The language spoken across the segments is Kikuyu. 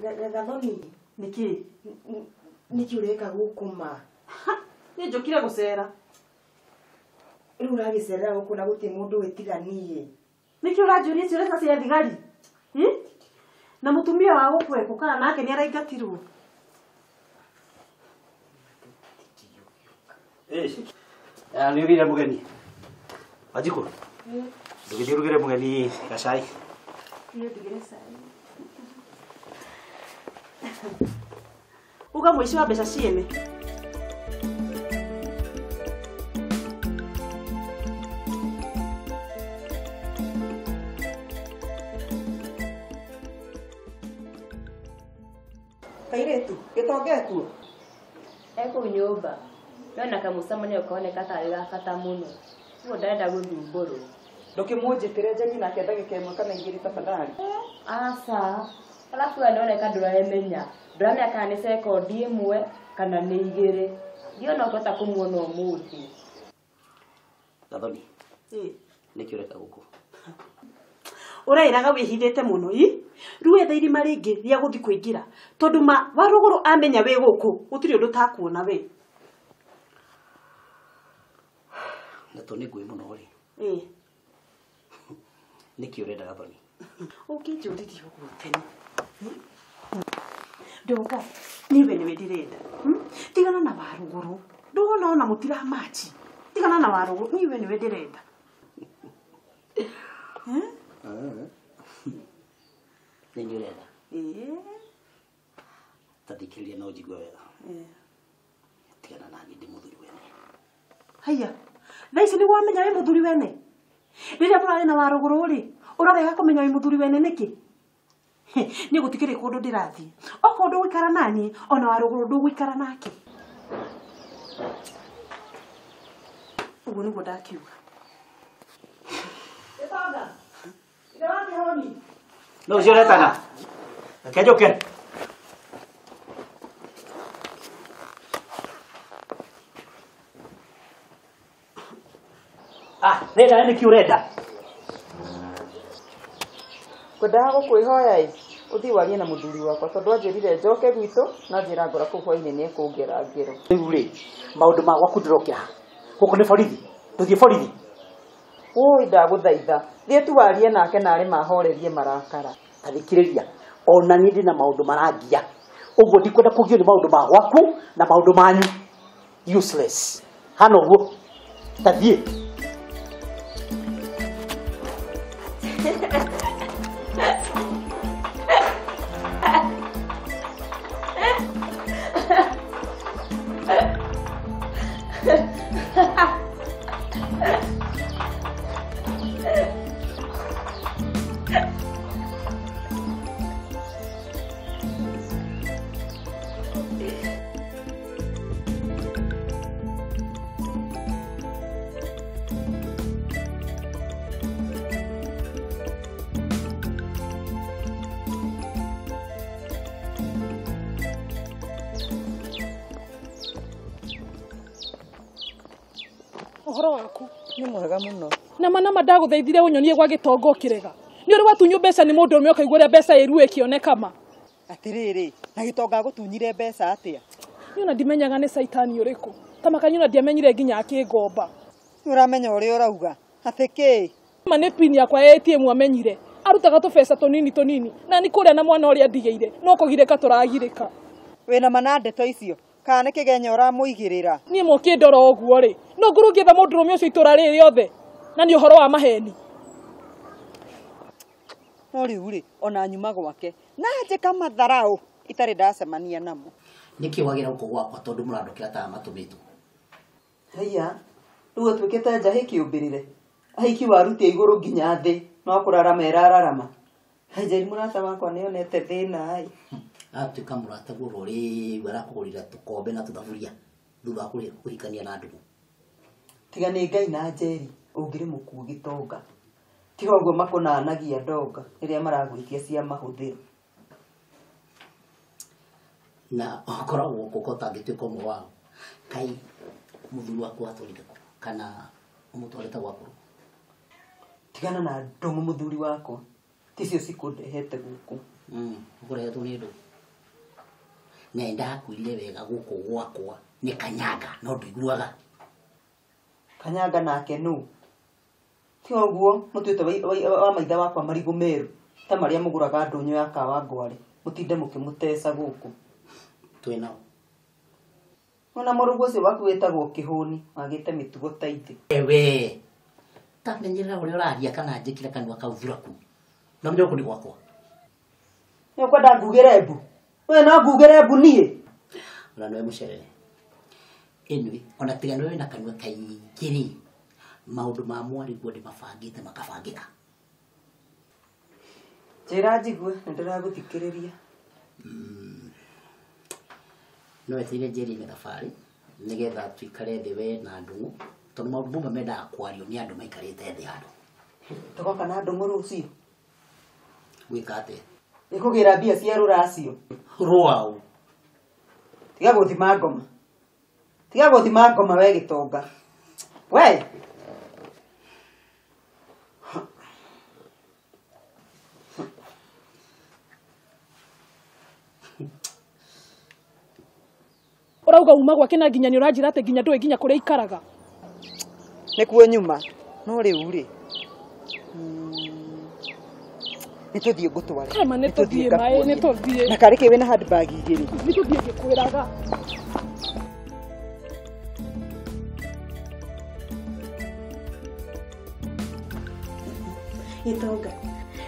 Gathoni niki niki ureka gukuma ni njukire gucera riu uragicerera guku na guti mundu witiganie niki uranjuria ciũria cia thigari na mutumia wa gukwekwo kana nake ni araingatirwo ni ugire mugeni Wanjikũ ndũgĩthiĩ ũrugĩre mũgeni gacai. Niĩ ndugĩre cai. Uga mũici wa mbeca ciene. Kairĩtu gĩtonga ekuo? Ekũu nyũmba. No na kamũcemanio koneka tarĩ ga bata mũno. Ũguo ndarenda gũthumbũrwo. Ndũkĩmũnjĩtĩre njarie nake ndagĩka ĩmwe kana igĩrĩ tafadhali. Aca. Alafu we nĩoneka ndũremenya. Ndũramenya kana nĩ sekondi ĩmwe kana nĩ igĩrĩ. Ndiona ũkĩhota kũmuona ũmũthĩ. Gathoni. Nĩkĩ ũreka gũkũ? Ũreĩraga wĩhithĩte mũno i? Rĩu etha irima rĩngĩ rĩa gũthiĩ kũingĩra tondũ ma Warũgũrũ amenya wĩ gũkũ gũtirĩ ũndũ takuona we. Na to nĩ ngũĩ mũno rĩ. Nĩkĩ ũrenda Gathoni? Ũngĩnjũririe ũguo tene. Ndoka niwe nĩwe ndĩrenda. Tigana na Warũgũrũ. Ndũrona ona mũtiramachi. Tigana na Warũgũrũ niwe nĩwe ndĩrenda. Nĩ niĩ ũrenda? Ta thikĩrĩria no njigue wega. Tigana na niĩ ndĩ mũthuri wene. Haiya, thaa ici nĩguo wamenya wĩ mũthuri wene? Rĩrĩa mũrarĩ na Warũgũrũ rĩ, ũrarega kũmenya wĩ mũthuri wene nĩkĩ? Niĩ gũtikĩrĩ kũndũ ndĩrathiĩ. Okorwo ndũgũikara naniĩ, ona Warũgũrũ ndũgũikara nake. Ũguo nĩguo ndakiuga. Gĩtonga, ithe wa Kĩhoni. No ũcio ũretana? Reke njũke. Renda nĩkĩ ũrenda? Ngwendaga gũkwĩhoya ĩ ũthiĩ warie na mũthuri wakwa tondũ anjĩrire njoke gwitũ na njĩra ngora kũu hwainĩ nĩ ekũngera ngero. Rĩu rĩ maũndũ ma gwaku ndĩrokĩra gũkũ nĩ borithi tũthiĩ borithi. Woi ndagũthaitha thiĩ tu warie nake narĩ mahorerie marakara. Ta thikĩrĩria ona niĩ ndĩna maũndũ marangia ũguo ndikwenda kũgio nĩ maũndũ ma gwaku na maũndũ manyu useless hana ũguo ta thiĩ. Ũhoro waku nĩ mwega mũno. Na mana ndagũthaithire ũnyonie gwa gĩtonga ũkĩrega. Nĩ ũrĩ watunywo mbeca nĩ mũndũ ũmwe ũkaigua ũrĩa mbeca ĩruo ĩkĩoneka ma. Atĩrĩrĩ, na gĩtonga agũtunyire mbeca atĩa? Niĩ ona ndimenyaga nĩ caitani ũrĩkũ. Ta makanyi ona ndiamenyire nginya akĩngomba. Nĩ ũramenya ũrĩa ũrauga. Atĩ kĩ? Ma nĩ pin yakwa ya ATM amenyire. Arutaga tũbeca tũnini tũnini na nĩ kũrĩa na mwana ũrĩa ndigĩire no kũgirĩka tũragirĩka. Wĩna ma na ndeto icio? Kana nĩ kĩgenyo ũramũigĩrĩra? Niĩ mũkĩndora ũguo rĩ, no ngorwo ngĩetha mũndũrũme ũcio itũra rĩrĩ rĩothe na nĩ ũhoro wa maheni. No rĩu rĩ, ona nyuma gwake na njĩka matharaũ itarĩ ndacemania namo. Nĩkĩ wagĩra gũkũ gwakwa tondũ mũrandũkĩra ta matũmĩtwo? Haiya, rĩu ũtuĩkĩte njahĩ kĩũmbĩrĩre. Ahiki warutia igũrũ nginya thĩ no kũrarama ĩrararama. Njeri mũrata wakwa nĩonete thĩna ĩ. Atuĩka mũrata guo rĩu arakũgũrĩra tũkombe na tũthaburia thutha wa kũhikania na ndũgũ. Tiga nĩ Ngai na Njeri ũngĩrĩ mũkuo gĩtonga. Tiga ũguo makũnanagia ndonga rĩrĩa maragwĩtia cia mahũthĩro. Na ũkoragwo gũkũ ũtangĩtuĩka ũmwe wao. Kai mũthuri waku atwarire kũ kana ũmũtwarĩte gwakũrũ? Tigana na ndũng'ũ mũthuri wakwa ticio cikũndehete gũkũ. Ũkũrehetwo nĩ ndũng'ũ? Na ndakwĩrire wega gũkũ gwakwa nĩ Kanyanga no ndũiguaga. Kanyanga nake nũ? Ti ũguo mũtuĩte wa maitha wakwa marigũ meru ta marĩa mũgũraga ndũnyũ ya Kawangware mũtinde mũkĩmũteca gũkũ. Twĩ nao. Ona mũrũguo ũcio waku wĩtagwo Kĩhũni wagĩte mĩtugo ta ithe. Ewe tamenyerera ũrĩa ũraria kana njĩkĩre kanua kau thuraku. Na menya gũkũ nĩ gwakwa. Nĩ ũkwenda ngugĩre mbu? We no ngugĩre mbu niĩ? Ona nĩwe mũcerere. Anyway, ona tiga nĩwe wĩna kanua kaingĩ rĩ, maũndũ ma mwarĩguo ndĩmabangĩte makabangĩka. Njĩra njigue nĩ ndĩragũthikĩrĩria. No wetereire njeri-inĩ thabarĩ nĩgetha tuikare thĩ we na Ndung'u tondũ maũndũ mamwe mendaga kwario nĩ andũ maikarĩte thĩ handũ. Tũgoka na Ndung'u rũciũ? Gwĩka atĩa? Ĩkũgĩra mbia cia rũracio. Rwaũ? Tiga gũthima ngoma. Tiga gũthima ngoma we gĩtonga. We! Ũrauga uma gwake na nginya nĩ ũranjĩra atĩ nginya ndũĩ nginya kũrĩa ikaraga. Nĩkuo nyuma. No rĩu rĩ. Nĩ tũthiĩ ngũtware. Kama nĩ tũthiĩ maĩ, nĩ tũthiĩ. Na karĩ kĩ wĩna handbag igĩrĩ. Nĩ tũthiĩ ngĩkwĩraga. Gĩtonga,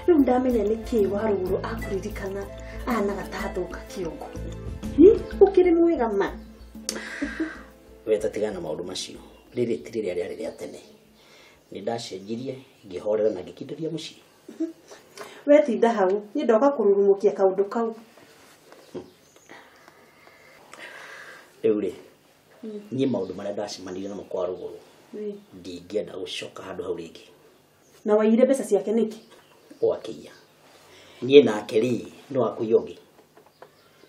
rĩu ndamenya nĩkĩ Warũgũrũ akũririkana ahana gatathũka kĩongo. Ũkĩrĩ mwega ma. We tatigana na maũndũ macio. Rĩrĩ ti rĩrĩa rĩarĩ rĩa tene. Nĩ ndacenjirie ngĩhorera na ngĩkindĩria mũciĩ. We tinda hau, niĩ ndoka kũrurumũkia kaũndũ kau. Rĩu rĩ, niĩ maũndũ marĩa ndacemanirie namo kwa Rũgũrũ ndingĩenda gũcoka handũ hau rĩngĩ. Na waiyire mbeca ciake nĩkĩ? O akĩiya. Niĩ nake rĩ, no akũiya ũngĩ.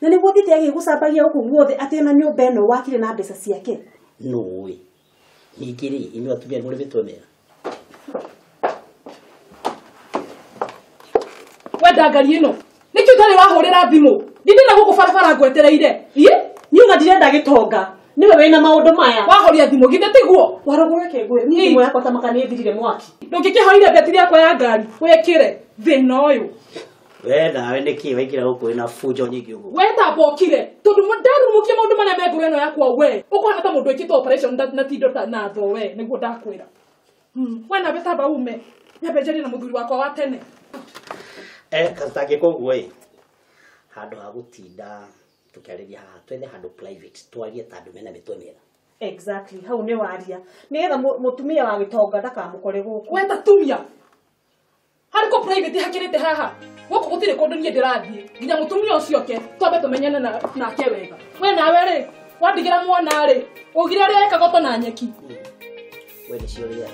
Na nĩguo thiĩte agĩgũcambagia gũkũ guothe atĩ ona nyũmba ĩno wakire na mbeca ciake? Nũĩ. Ningĩ rĩ, inyuĩ atumia nĩ mũrĩ mĩtwe mĩega. Wenda ngari ĩno. Nĩkĩ ũtarĩ wahũrĩra thimũ? Ndinde na gũkũ barabara ngwetereire. Ĩ? Niĩ ona ndirenda gĩtonga. Nĩwe wĩna maũndũ maya. Wahoria thimũ githĩ tiguo? Warũgũrũ reke ngwĩre, niĩ thimũ yakwa ta maka nĩ ĩthirire mwaki. Ndũngĩkĩhoire betiri yakwa ya ngari wĩkĩre thĩna ũyũ. We nawe nĩkĩ waingĩra gũkũ wĩna bunjo nyingĩ ũguo? We tamba ũkire tondũ ndarurumũkia maũndũ marĩa me ngoro ĩno yakwa we. Ũkũhana ta mũndũ wĩkĩtwo operation na ti indo na tho we nĩguo ndakwĩra. We nawe tamba ume. Nyambe njarie na mũthuri wakwa wa tene. Katangĩka ũguo ĩ, handũ ha gũtinda tũkĩarĩria haha twethe handũ private twarie ta andũ mena mĩtwe mĩega. Exactly, hau nĩ waria. Nĩgetha mũtumia wa gĩtonga ndakamũkore gũkũ. We tatumia. Harĩ kũ private hakĩrĩte haha. Gũkũ gũtirĩ kũndũ niĩ ndĩrathiĩ. Nginya mũtumia ũcio oke twambe tũmenyane nake wega. We nawe rĩ, wandigĩra mwana rĩ, ũgire ũrĩa ekaga ũto na nyeki. We nĩcio rĩa.